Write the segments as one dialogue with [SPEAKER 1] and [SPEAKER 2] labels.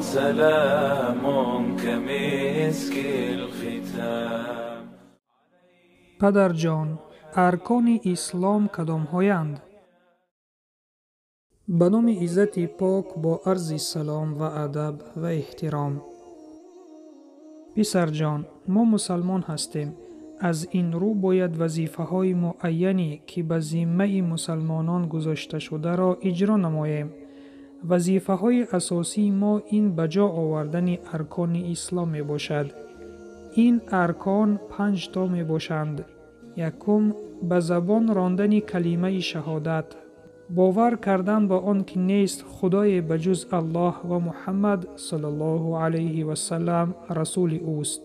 [SPEAKER 1] سلام كمسك الختام.
[SPEAKER 2] Падарҷон, аркони ислом кадомҳоянд? Ба номи Иззати Пок бо арзи салом ва адаб ва эҳтиром. Писарҷон, мо мусалмон ҳастем. Аз ин рӯ бояд вазифаҳои муайяне, ки ба зиммаи мусалмонон гузошташударо иҷро намоем. Вазифаҳои асосии мо ин ба ҷо овардани аркони ислом мебошад. Ин аркон 5 то мебошанд. Якум, ба забон рондани калимаи шаҳодат, бовар кардан ба он ки нест худое ба ҷуз Аллоҳ ва Муҳаммад саллаллоҳу алайҳи васаллам расули ӯст.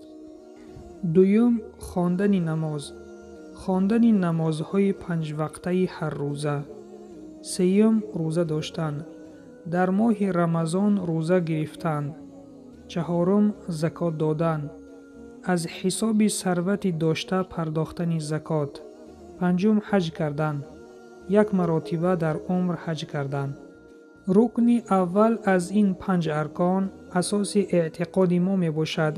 [SPEAKER 2] Дуюм, хондани намоз, хондани намозҳои панҷвақтаи ҳаррӯза. Сеюм, рӯза доштан, дар моҳи Рамазон рӯза гирифтан. Чаҳорум, закот додан, аз ҳисоби сарвати дошта пардохтани закот. Панҷум, ҳаҷ кардан, як маротиба дар умр ҳаҷ кардан. Рукни аввал аз ин 5 аркон асоси эътиқоди мо мебошад.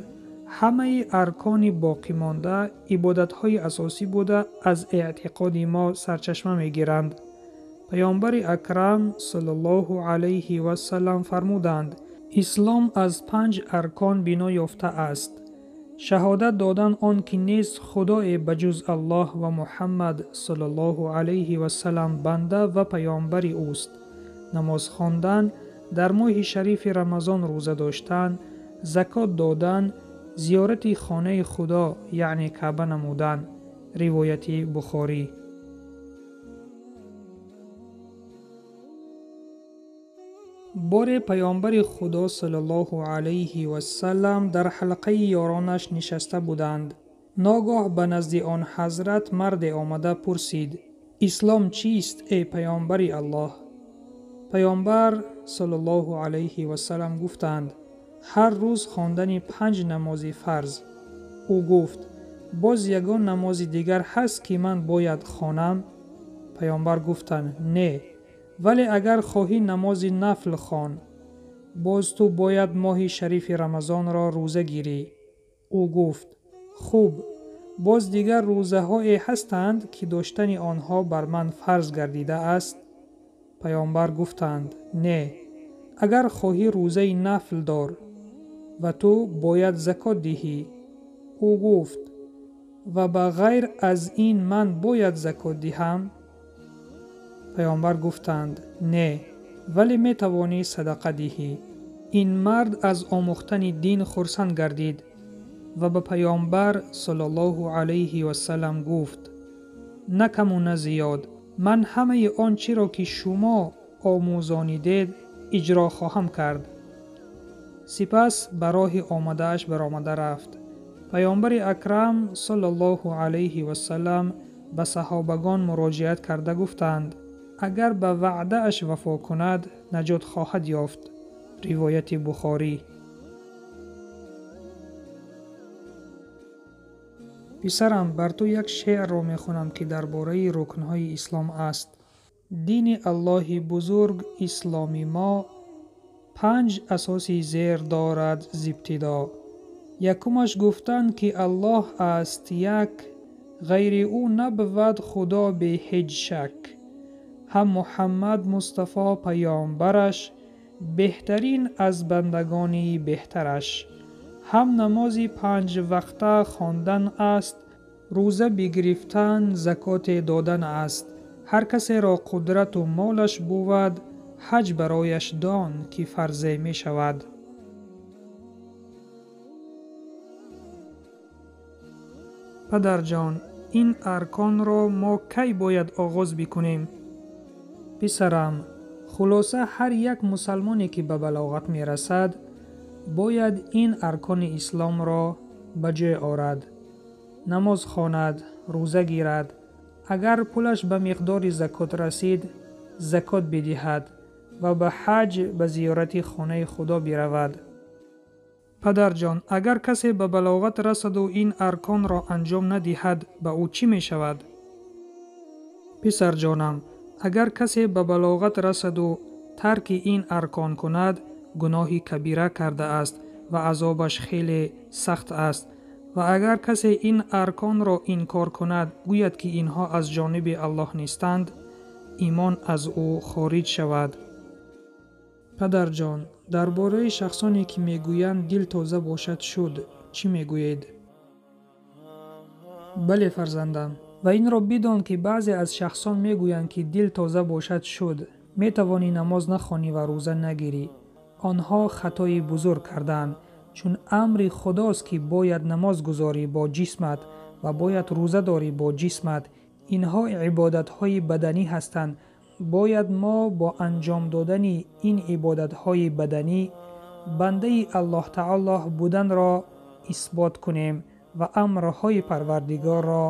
[SPEAKER 2] Ҳамаи аркони боқимонда ибодатҳои асосӣ буда аз эътиқоди мо сарчашма мегиранд. Паёмбари акрам саллаллоҳу алайҳи васаллам фармуданд: ислом аз 5 аркон бино ёфтааст. Шаҳодат додан он ки нест худое ба ҷуз Аллоҳ ва Муҳаммад саллаллоҳу алайҳи васаллам банда ва паёмбари ӯст. Намоз хондан, дар моҳи шарифи Рамазон рӯза доштан, закот додан, зиёрати хонаи Худо яъне Каъба намудан. Ривояти Бухорӣ. Боре паёмбари Худо саллаллоҳу алайҳи васаллам дар ҳалқаи ёронаш нишаста буданд. Ногоҳ ба назди он ҳазрат марде омада пурсид: ислом чист, эй паёмбари Аллоҳ? Паёмбар саллаллоҳу алайҳи васаллам гуфтанд: ҳар рӯз хондани 5 намози фарз. Ӯ гуфт: боз ягон намози дигар ҳаст, ки ман бояд хонам? Паёмбар гуфтанд: не, вале агар хоҳӣ намози нафл хон. Боз ту бояд моҳи шарифи Рамазонро рӯза гирӣ. Ӯ гуфт: хуб, боз дигар рӯзаҳое ҳастанд, ки доштани онҳо бар ман фарз гардидааст? Паёмбар гуфтанд: не, агар хоҳӣ рӯзаи нафл дор ва ту бояд закот диҳӣ. Ӯ гуфт: ва ба ғайр аз ин ман бояд закот диҳам? Паёмбар гуфтанд: не, вале метавонӣ садақа диҳӣ. Ин мард аз омӯхтани дин хурсанд гардид ва ба паёмбар саллаллоҳу алайҳи васаллам гуфт: на каму на зиёд, ман ҳамаи он чиро ки шумо омӯзонидед иҷро хоҳам кард. Сипас ба роҳи омадааш баромада рафт. Паёмбари акрам саллаллоҳу алайҳи васаллам ба саҳобагон муроҷиат карда гуфтанд: агар ба ваъдааш вафо кунад, наҷот хоҳад ёфт. Ривояти Бухорӣ. Писарам, бар ту як шеърро мехонам, ки дар бораи рукнҳои ислом аст. Дини Аллоҳи бузург исломи мо 5 асоси зер дорад зибтидо. Якумаш гуфтанд, ки Аллоҳ аст як, ғайри ӯ набвад худо бе ҳеҷ шак. Ҳам Муҳаммад Мустафо паёмбараш, беҳтарин аз бандагони беҳтараш. Ҳам намози 5 вақта хондан аст, рӯза бигирифтан, закоте додан аст. Ҳар касеро қудрату молаш бувад, ҳаҷ барояш дон, ки фарзе мешавад. Падарҷон, ин арконро мо кай бояд оғоз бикунем? Писарам, хулоса ҳар як мусалмоне, ки ба балоғат мерасад, бояд ин аркони исломро ба ҷой орад. Намоз хонад, рӯза гирад, агар пулаш ба миқдори закот расид, закот бидиҳад ва ба ҳаҷ ба зиёрати хонаи Худо биравад. Падарҷон, агар касе ба балоғат расаду ин арконро анҷом надиҳад, ба ӯ чӣ мешавад? Писарҷонам, агар касе ба балоғат расаду тарки ин аркон кунад, гуноҳи кабира кардааст ва азобаш хеле сахт аст. Ва агар касе ин арконро инкор кунад, гӯяд ки инҳо аз ҷониби Аллоҳ нестанд, имон аз ӯ хориҷ шавад. Падарҷон, дар бораи шахсоне ки мегӯянд дил тоза бошад шуд, чӣ мегӯед? Бале, фарзандам. Ва инро бидон ки баъзе аз шахсон мегӯянд ки дил тоза бошад шуд, метавонӣ намоз нахонӣ ва рӯза нагирӣ. Онҳо хатои бузург карданд, чун амри худост ки бояд намоз гузорӣ бо ҷисмат ва бояд рӯза дорӣ бо ҷисмат. Инҳо ибодатҳои баданӣ ҳастанд. Бояд мо бо анҷом додани ин ибодатҳои баданӣ бандаи Аллоҳ таоло буданро исбот кунем ва амрҳои Парвардигорро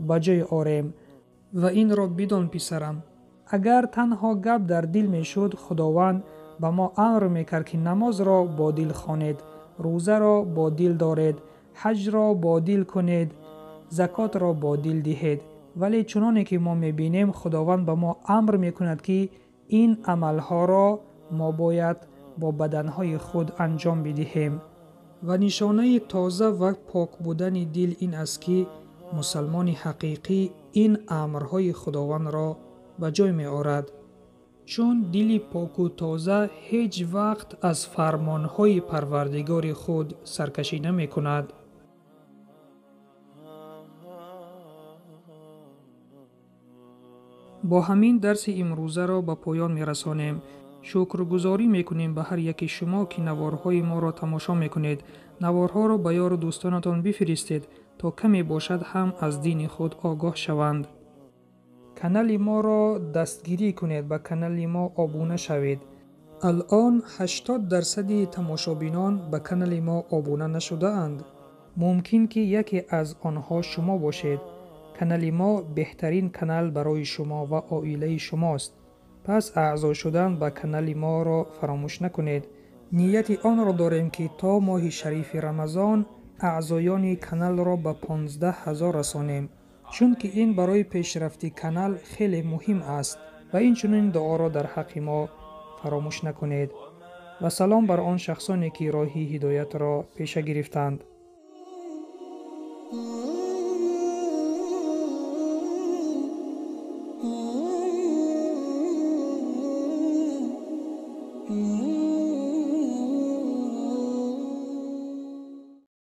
[SPEAKER 2] ба ҷой орем. Ва инро бидон, писарам, агар танҳо гап дар дил мешуд, Худованд ба мо амр мекард ки намозро бо дил хонед, рӯзаро бо дил доред, ҳаҷро бо дил кунед, закотро бо дил диҳед. Вале чуноне ки мо мебинем, Худованд ба мо амр мекунад ки ин амалҳоро мо бояд бо баданҳои худ анҷом бидиҳем. Ва нишонаи тоза ва пок будани дил ин аст ки мусалмони ҳақиқӣ ин амрҳои Худовандро ба ҷой меорад. Чун дили поку тоза ҳеҷ вақт аз фармонҳои Парвардигори худ саркашӣ намекунад. Бо ҳамин дарси имрӯзаро ба поён мерасонем. Шукргузорӣ мекунем ба ҳар яки шумо ки наворҳои моро тамошо мекунед. Наворҳоро ба ёру дӯстонатон бифиристед, то каме бошад ҳам аз дини худ огоҳ шаванд. Канали моро дастгирӣ кунед, ба канали мо обуна шавед. Алон 80% тамошобинон ба канали мо обуна нашудаанд. Мумкин ки яке аз онҳо шумо бошед. Канали мо беҳтарин канал барои шумо ва оилаи шумост. Пас аъзо шудан ба канали моро фаромӯш накунед. Нияти онро дорем ки то моҳи шарифи Рамазон аъзоёни каналро ба 15 000 расонем, чунки ин барои пешрафти канал хеле муҳим аст. Ва инчунин дуоро дар ҳаққи мо фаромӯш накунед. Ва салом бар он шахсоне ки роҳи ҳидоятро пеша гирифтанд.